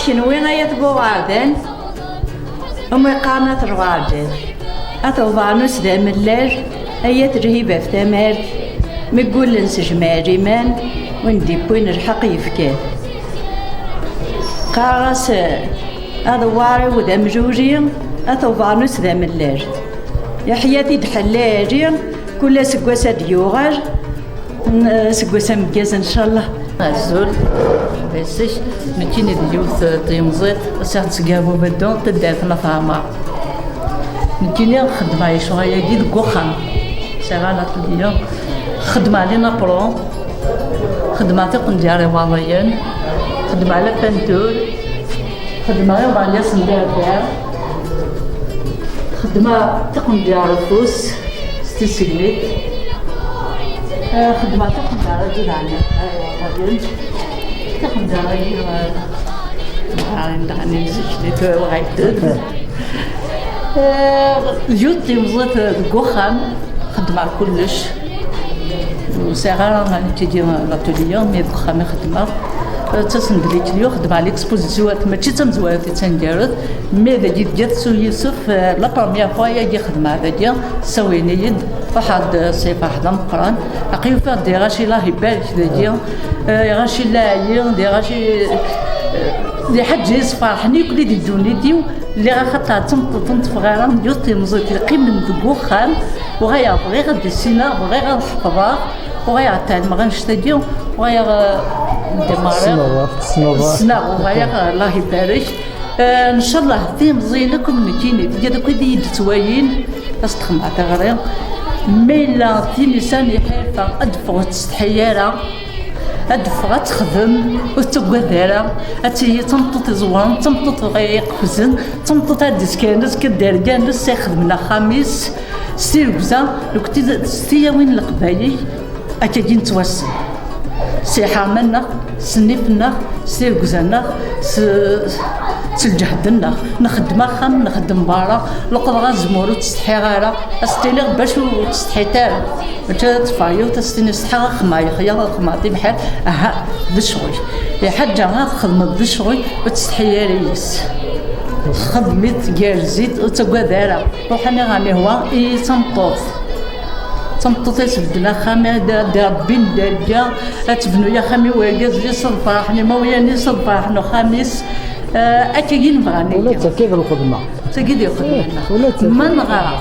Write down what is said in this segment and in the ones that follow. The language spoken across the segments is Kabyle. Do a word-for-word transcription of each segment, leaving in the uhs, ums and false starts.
Kenwi ay at Buɣerdan, umi qqaren at Lɣerdan, at Ubeṛnus d amellal, ay at Lhib ɣef tamart, mi ggullen s jmaɛ liman, win d-iwwin lḥeqq yefkan. Qqareɣ-as, eh, aḍewwar-iw d amluli, at Ubeṛnus d amellal. Yeḥya-t-id ḥellali, kul aseggas ad d-yuɣal, n-, aseggas ameggaz, ncallah. Azul, ḥbasek, nekkini d yiwet, eh, tlemẓit, sɛiɣ-tt seg Abu Beddu, taddart n At Ɛmer. Nekkini xeddmeɣ lecɣal-agi deg uxxam. Sɛiɣ alatulya. Xeddmeɣ les napperons. Xeddmeɣ tiqendyar iwaḍiyen. Xeddmeɣ la peinture. Xeddmeɣ iḍallas n dderder. Xeddmeɣ tiqendyar ufus s tissegnit. Eh, xeddmeɣ tiqendyar-agi daɣen iwaḍiyen. Tiqendyar-agi, eh, daɣen, daɣen, zik, nettuɣ. Eh, d yiwet tlemẓit deg uxxam, xeddmeɣ kullec. Ur sɛiɣ ara nekkini l'atelier, mais deg uxxam i xeddmeɣ. Ttasen-d les clients, xeddmeɣ l'exposition, mačči d tamezwarut, d taneggarut, mais dagi deg At Sut Yusef, eh, la première fois-agi xeddmeɣ dagi, ssawlen-iyi-d, ruḥeɣ-d s lferḥ d ameqqran, aql-i ufiɣ-d iɣaci, Allah ibarek dagi, eh, iɣaci lɛali, d iɣaci, eh, d lḥaǧa yesferḥen akk di ddunit-iw. Lliɣ axaṭer d tameṭṭut ur neṭṭfeɣ ara, d yiwet tlemẓit yeqqimen deg uxxam, uɣaleɣ bɣiɣ ad issineɣ, bɣiɣ ad ḥefḍeɣ, uɣaleɣ tɛelmeɣ annect-agi, uɣaleɣ, eh, ddemmareɣ. Tessneḍ, tessneḍ. Ssneɣ, uɣaleɣ, eh, Allah ibarek. Eh, ncallah tilemẓiyin akk am nekkini, tigad akk i yi-d-ttwalin, ad s-d-xedmeɣ tiɣri. Ma yella tin yesɛan lḥirfa, ad d-teffeɣ ur tettsetḥi ara. Ad d-teffeɣ ad texdem, ur tettagad ara, ad tili d tameṭṭut iẓewren, d tameṭṭut iqefzen, d tameṭṭut ara d-iskaren azekka dderya-nnes, ad ixdem axxam-is s tirgza, nekkni s tilawin n Leqbayel, akkagi nettwassen. S lḥerma-nneɣ, s nnif-nneɣ, s tirgza-nneɣ, s, s lǧehd-nneɣ. Nxeddem axxam, nxeddem berra, leqḍeɣ azemmur ur ttsetḥiɣ ara, ad s-tiniɣ bac ur ttsetḥit ara. Mačči ad teffeɣ yiwet ad s-tini setḥaɣ axemmay, xya axemmay, tibḥirt, aha, d ccɣel. Lḥaǧa ad txedmeḍ d ccɣel, ur tettsetḥi ara yes. Xdem-it, gerrez-it, ur ttagad ara. Ruḥ aniɣer ihwa i tameṭṭut. D tameṭṭut ad tbedden axxam, ad, ad irebbin dderya, ad tebnu axxam i wergaz-is, ad ferḥen imawlan-is, ad ferḥen uxxam-is. Eh, akkagi nebɣa nili. Ula d tagi d lxedma. Tagi d lxedma-nneɣ. Ula d tagi. Ma neɣra,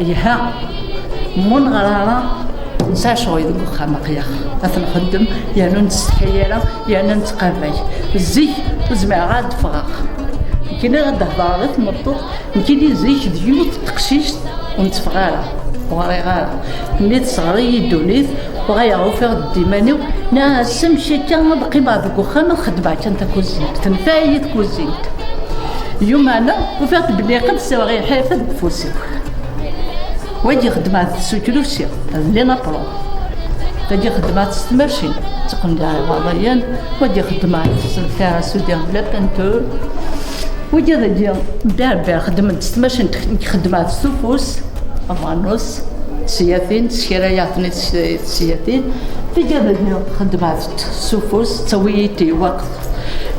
Iha, ma ur neɣra ara, nesɛa ccɣel deg uxxam aql-aɣ ad t-nxeddem, yerna ur nettsetḥi ara, yerna nettqabal. Zik ur zmireɣ ara ad d-ffɣeɣ. Nekkini ad d-hedreɣ i tmeṭṭut, nekkini zik d yiwet n teqcict ur netteffeɣ ara, ur ɣriɣ ara. Mi tesseɣri-yi ddunit, uɣaleɣ ufiɣ-d iman-iw, nniɣ ass amek akka ad qqimeɣ deg uxxam ad xeddmeɣ kan takuzint, tenfeɛ-iyi tkuzint. Yumeɛna, ufiɣ-d belli iqqim sɛiɣ lḥirfa deg ufus-iw. Wagi xeddmeɣ-t s uklusi, d les napperons. Wagi xeddmeɣ-t s tmacint, d tiqendyar iwaḍiyen. Wagi xeddmeɣ-t s lfara sudi, la peinture. Wagi dagi, berber, xeddmen-t s tmacint, nekk xeddmeɣ-t s ufus, abernus, tesyatin, sskarayeɣ-ten-id s tesyatin. Tigi dagi xeddmeɣ-tt s ufus, tettawi-yi-d i lweqt.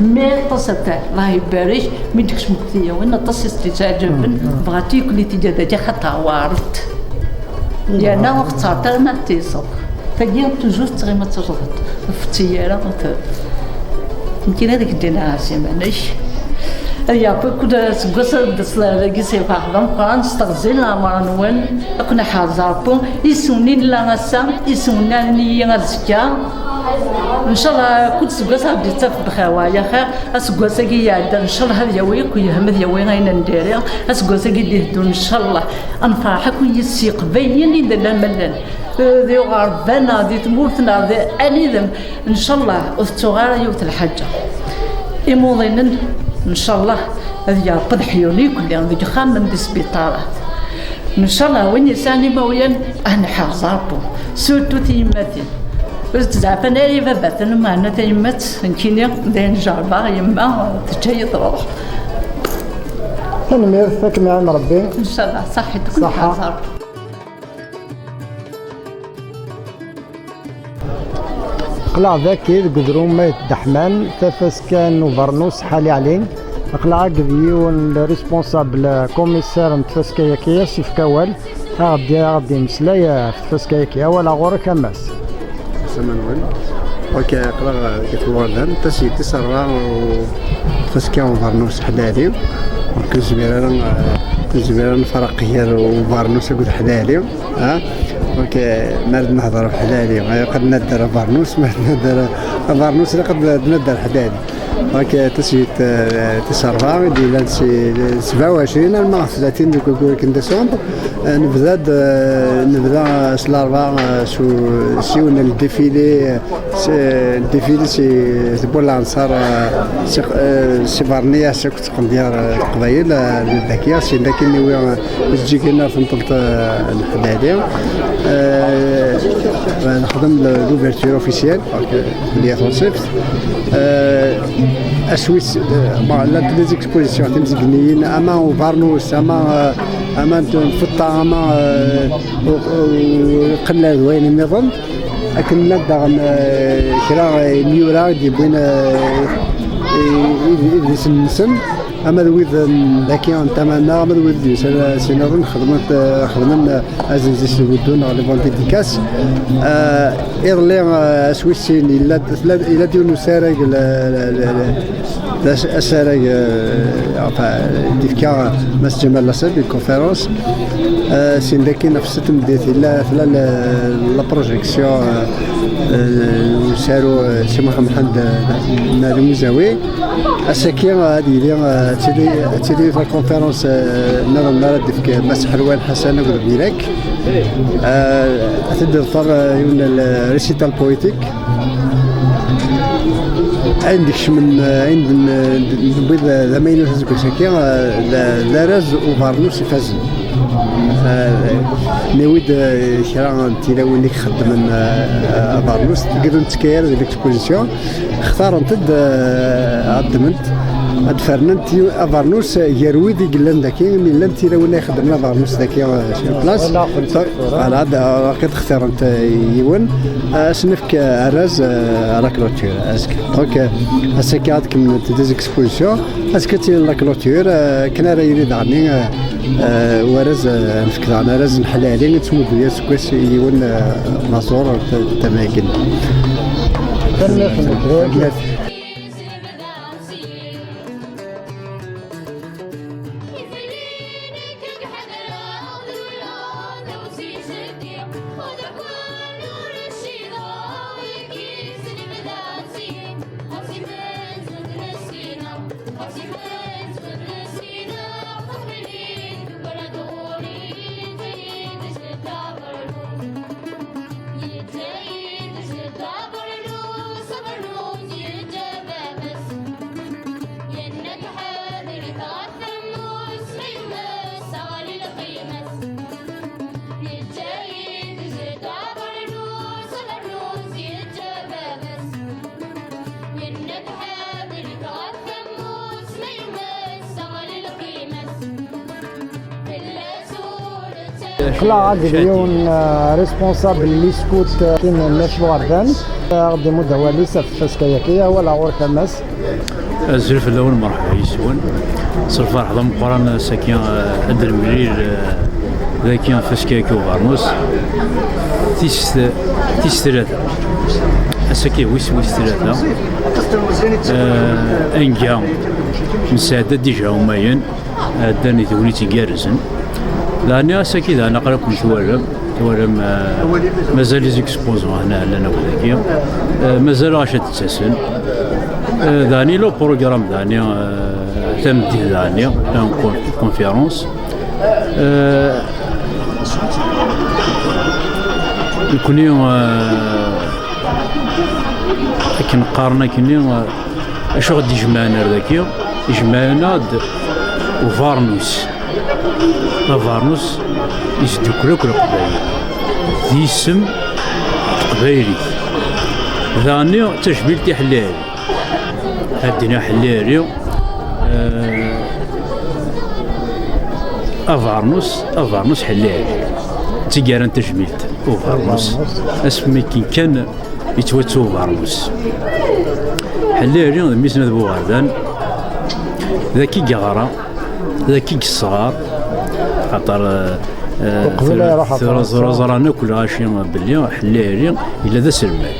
Mi aṭas ata, Allah ibarek, mi d-kecmeɣ deg tilawin, aṭas i s-d-yettɛeǧaben, bɣa tikli tigi dagi xaṭer weɛrent. Yerna ur xettreɣ ara ma d-tiseḍ. Tagi, toujours tettɣimi ad terẓeḍ. Ur fetti ara, ur t-, nekkini ad ak-d-iniɣ ɛziman-ik. Ay Ṛebbi, kul aseggas ad d-tesleḍ dagi si lferḥ d ameqqran, s teɣzi n leɛmer-nwen, ad ken-iḥrez Ṛebbi. Isem-nni nella ass-a, isem-nni azekka. Ncallah, kul aseggas ad d-yettaf bxir wa ya xir. Aseggas-agi iɛedda, ncallah ad yawi akk yehem, ad yawi ayen n diri. Aseggas-agi d-iheddu, ncallah, ad nefreḥ akk yis-s Iqbayliyen i d-nnan ma llan, eh, di uɣerba neɣ di tmurt neɣ di anida. Ncallah ur tettuɣ ara yiwet lḥaǧa. Imuḍinen, ncallah, ad yerbeḍ ḥyun ikelli deg ixxamen di sbiṭarat. Ncallah win yesɛan imawlan, ad nḥerz Ṛebbi. Surtout tiyemmatin. Ur ttzeɛfan ara ibabaten, meɛna tayemmat, nekkini d ayen jerbeɣ, yemma teǧǧa-yi truḥ. Tanemmirt, ad kem-iɛin Ṛebbi. Ncallah, ṣaḥit, ad ken-iḥrez Ṛebbi. Aql-aɣ dagi deg udrum Ayt Ddeḥman, tafaska n ubernus Ḥali Ɛli. Aql-aɣ akked yiwen n responsable commissaire n tfaska-yaki, as-ifk awal, ad aɣ-d-, ad aɣ-d-imeslay ɣef tfaska-yaki. Awal-a ɣur-k a Mass. Asamanwen. Ok, aql-aɣ deg At Iwerdan, tasegit tis ṛebɛa u tfaska n ubernus Ḥali Ɛli. Ur nezmir ara, ur nezmir ara nefreq gar ubernus akked Ḥali Ɛli. Ha? Ok, ma rad nehder ɣef Ḥali Ɛli, ilaq ad nadder abernus, ma rad nadder abernus, ilaq ad nadder Ḥali Ɛli. Ok, tasegit, eh, tis ṛebɛa i d-yellan si sebɛa u ɛecrin arma ɣer tlatin deg waggur akken d asunḍ. Eh, nebda-d, eh, nebda s larebɛa, eh, s u-, s yiwen n défilé, eh, s, eh, défilé si tewwurt n Lanṣer, eh, si, eh, si Bernias akked Tqendyar, eh, Leqbayel, eh, daki, sin daki niwi, eh, Zǧigin ar tenṭelt, eh, n Ḥali Ɛli. Eh, nexdem l-, l'ouverture officielle, donc, eh, belli ad tunṣibt. Eh, aswis, eh, bon, llant des expositions timzegniyin, ama ubernus, ama, eh, ama n tfeṭṭa, ama, eh, u-, u-, qella d wayen nniḍen. Akken llant daɣen, eh, kra n yimyura i d-yewwin, eh, i-, i-, idlisen-nsen, ama d wid n daki n tama-nneɣ, ama d wid d-yusan, eh, si nniḍen, xedmen, eh, xedmen, eh, azenzi s lbuddu neɣ les ventes dédicaces. Eh, iḍelli, eh, ass wis sin, yella-d, tella-, yella-d yiwen n usarag, le, le, le, le, d as-, asarag, eh, enfin, d-ifka Mass Ǧamal Laṣib, une conférence. Eh, sin daki ɣef sat n tmeddit, yella, tella la, la projection, eh, eh, n usaru, eh, Si Muḥ Mḥend, eh, n At Muzawi. Ass-agi, eh, ad yili, eh, ad tili, ad tili la conférence, eh, nniḍen ara d-ifk Mass Ḥelwan Ḥasan akked Bilak. Eh, ad t-id-iḍfer, eh, yiwen n récital poétique. Ayen d-ikecmen, eh, ayen d-, d-, d-, d-, d amaynut aseggas-agi, eh, d, d arraz ubernus ifazen. Eh, niwi-d, eh, kra n tilawin i ixeddmen, eh, abernus, deg ur nettekka ara di l'exposition, xtarent-d, eh, ad ddment, ad fernent yiw-, abernus gar wid i yellan daki, mi llant tilawin ay ixeddmen abernus daki, eh, sur place. Voilà, ad, ad xtirent, eh, yiwen, eh, ad s-nefk, eh, arraz, eh, à la clôture, azekka. Donc, eh, ass-agi ad kemmlent des expositions, azekka ad tili la clôture, eh, akken ara yili daɣen, eh, eh, warraz, eh, nefk daɣen arraz n Ḥali Ɛli, nettmuddu aseggas i yiwen, eh, unaẓur n t-, tama-agi. Tanemmirt-nnek. Tanemmirt. Aql-aɣ akked yiwen, eh, responsable n les scouts, eh, n At Iwerdan. Eh, ad d-imudd awal-is ɣef tfaska-agi. Awal-a ɣur-k a Mass. Azul fell-awen, merḥba yes-wen. S lferḥ d ameqqran ass-agi, eh, ad d-nemlil, eh, dagi tfaska-agi ubernus. Tis, tis tlata. Ass-agi wis, wis tlata. Eh, anga nesɛedda déjà umayen. Ɛeddan i tegnit igerrzen. Daɣen ass-agi daɣen aql-aken twalam, twalam, eh, mazal les exposants hna llan akk dagi. Eh, mazal ɣac ad d-ttasen. Eh, daɣen yella uprogram daɣen, eh, tameddit daɣen, la con-, conférence. Eh, nekni, eh, akken qqaren akkenni, eh, Acu i ɣ-d-ijemɛen ar daki? Ijemɛen-aɣ-d ubernus. Abernus yesdukkel akk Leqbayel. D yisem n teqbaylit. Daɣen d tajmilt i Ḥlali. Ad d-iniɣ Ḥlali, eh, abernus, abernus Ḥlali. D taggara n tajmilt, ubernus. Asmi akken kan Yettwattu ubeṛnus. Ḥellali d mmi-s n At Buɣerdan, d akka i yeɣra, d akka i yesɣar, xaṭer, eh, eh, tura, tura ẓran akk lɣaci belli Ḥellali yella d aselmad.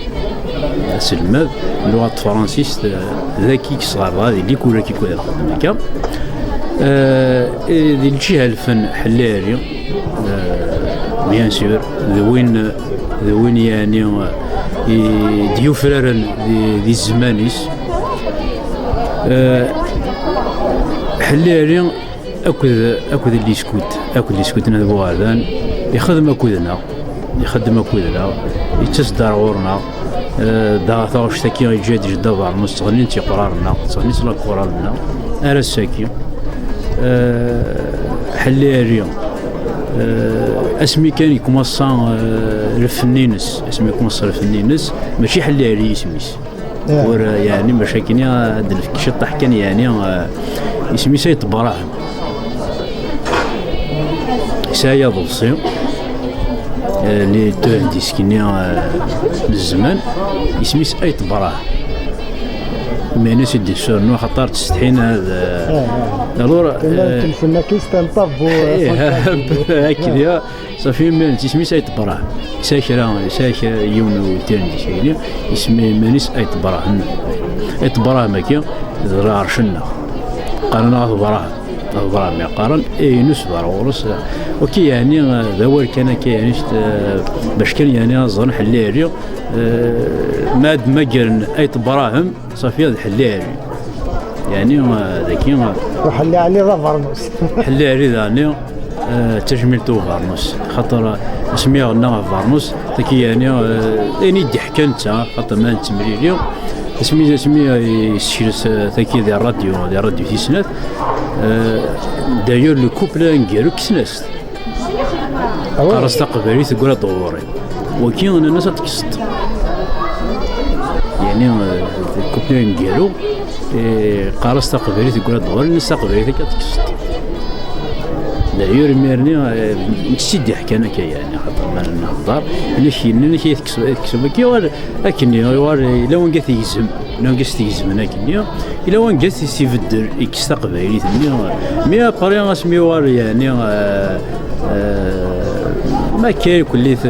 Aselmad n lluɣa tefransist, eh, d akka i yesɣar dɣa di likul akka i ixeddem akka. Eh, eh, di lǧiha n lfen Ḥellali, eh, bien sûr, d win, d win yeɛni, eh, i d-yufraren di, di zzman-is. Eh, Ḥellali akked, akked Liskut, akked Liskut n At Buɣerdan, ixdem akked-neɣ, ixeddem akked-neɣ, yettas-d ar ɣur-neɣ. Eh, da taɣect-agi yeǧǧa-d jedda Bernus, ttɣennin-tt yeqrar-nneɣ, ttɣennin-tt lakural-nneɣ, ar ass-agi. Eh, Ḥellali, eh, asmi kan yekmassa, eh, lfen-ines, asmi yekmassa lfen-ines, mačči Ḥellali isem-is. Ur, eh, yeɛni, maca akken ad d-nefk ciṭṭaḥ kan, yeɛni, eh, isem-is Ayt Brahim. Yesɛa aḍebsi, eh, li tuɣ disk-nni, eh, n zzman, isem-is Ayt Brahim. Iman-is i d-yessurnu, axaṭer ttsetḥin ad, eh, alors, eh, telfen-ak-is, un tabou, eh, akken ya, safi, iman-is isem-is Ayt Brahim. Yesɛa kra, yesɛa kra, yiwen n uwtir n disk-nni, isem iman-is Ayt Brahim. Ayt Brahim-agi, d lɛerc-nneɣ. Qqaren-aɣ At Brahim. At Brahim i qqaren, i nusber ɣur-s. Ok, yeɛni, d awal kan akka, yeɛni, s-, bac kan, yeɛni, ad ẓren Ḥellali, eh, ma ad mmagren Ayt Brahim, safi ad Ḥellali. Yeɛni, eh, dagi, eh, Ḥellali d abernus. Ḥellali daɣni, eh, d tajmilt i ubernus. Xaṭer, eh, asmi i ɣenna ɣef bernus, tagi yeɛni, eh, ayen i d-iḥka netta, xaṭer ma nettemlili, asmi, asmi, eh, yessekles, eh, tagi di rradyu, di rradyu tis snat, eh, d'ailleurs, le couple aneggaru kksen-as-t. Ah ouais. Qqar-as taqbaylit deg ura d-ɣur-i. Wagi, nnan-as ad tekkseḍ. Yeɛni, eh, couple aneggaru, eh, qqar-as taqbaylit deg ura d-ɣur-i, nnan-as taqbaylit akka ad tekkseḍ. D'ailleurs, imir-nni, eh, netta i d-iḥkan akka, yeɛni, xaṭer ma nehḍer, nnan-ak, yenna-ak ad tekkseḍ, ad tekkseḍ, wagi, yuɣal akken, yuɣal, yella wanga tegzem, yella wanga s-tegzem akken, yella wanga s-ibeddel, ikkes taqbaylit-nni. Mais après, asmi yuɣal, yeɛni, eh, eh, ma akka irkelli, t-,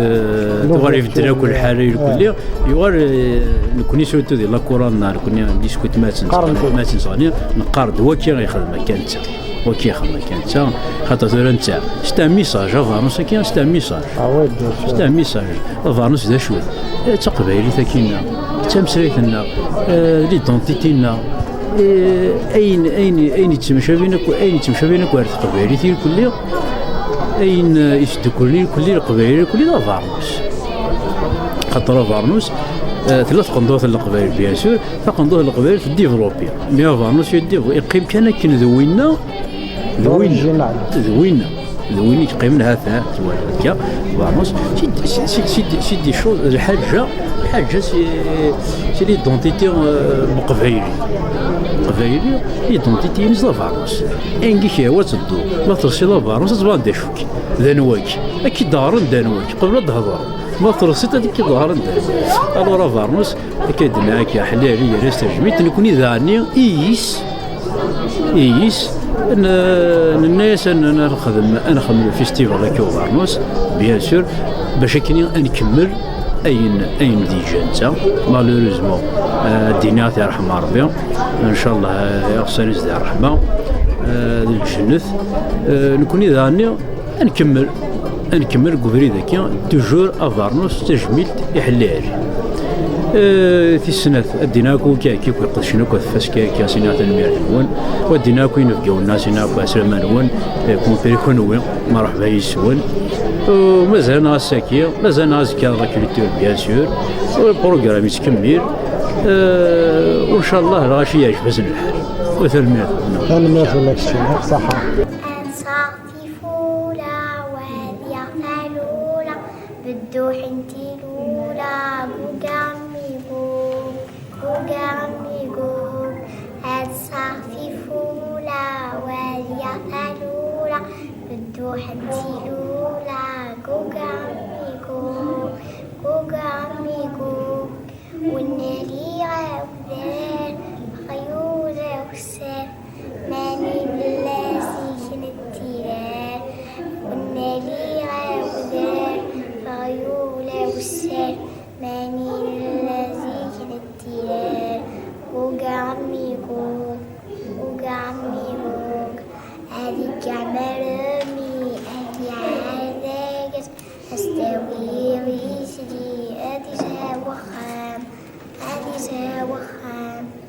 tuɣal ibeddel akk lḥal irkelli, yuɣal, eh, nekni surtout di la couronne, nekni di Squit Matin, Matin sɣani, neqqar-d waki ixdem akka netta. Waki ixdem akka netta, xaṭer tura netta, c'est un message, abernus-agi, c'est un message. Ah ouais, bien sûr. C'est un message. Abernus d acu-t? Eh, d taqbaylit-agi-nneɣ, d tameslayt-nneɣ, eh, d l'identité-nneɣ. Eh, ayen, ayen, ayen yettemcabin akk, ayen yettemcabin akk ar teqbaylit irkelli, ayen, eh, yesdukkulen irkelli, leqbayel irkelli, d abernus. Xaṭer abernus, eh, tella tqendurt n leqbayel, bien sûr, taqendurt n leqbayel teddivelopi. Mais abernus yeddiv-, yeqqim kan akken d winna, d winna, d winna, d winna i yeqqimen, ha-t-a, twala akka, abernus, c'est, c'est, c'est, c'est des choses, lḥaǧa, lḥaǧa, c'est, c'est l'identité, euh, n uqbayli. Aqbayli, l'identité-ines d abernus. Ayen i k-yehwa ad tedduḍ, ma telsiḍ abernus, ad tebɣiḍ d acu-k. D anwa-k? Ad k-id-ɣren d anwa-k, qbel ad d-hedreḍ. Ma telsiḍ, ad k-id-ɣren d anwa-k. Alors, abernus, akka i d-nenna akka, Ḥellali yerra-s tajmilt, nekni daɣen i yis, i yis, n-, nenna-yas ad n-, ad nexdem, ad nexdem le festival akka ubernus, bien sûr, bac akken ad nkemmel ayen, ayen d-yeǧǧa netta. Malheureusement, eh, ad d-iniɣ ad t-yerḥem Ṛebbi, ncallah, eh, iɣsan-is di ṛṛeḥma, eh, di lǧennet. Eh, nekni daɣen ad nkemmel, ad nkemmel deg ubrid-agi, toujours abernus, tajmilt i Ḥellali. Eh, tis snat, ad d-iniɣ akk wigi akka, akk iqedcen akk ɣef tfaska-agi, ad s-iniɣ tanemmirt-nwen, u ad d-iniɣ akk inebgawen, ad s-iniɣ akk ɛeslama-nwen, eh, compris kunwi, merḥba yis-wen. U mazal-aneɣ ass-agi, mazal-aneɣ azekka la culture, bien sûr, u le programme yettkemmil, eh, u ncallah lɣaci yeɛjeb-asen lḥal. U tanemmirt. Tanemmirt fell-ak, ṣṣeḥḥa. Ad nseɣ tifula, waliɣ talula, bedduḥ n tilula, guga amigo, guga amigo. Ad nseɣ tifula, waliɣ talula, bedduḥ n tilula, guga amigo, guga amigo. Mani nella zik nettirar, uga amigo, uga amigo. Ad iǧǧeɛ marmi, ad iɛad agas, ad s-tawi isli, ad isɛa wexxam, ad isɛa wexxam.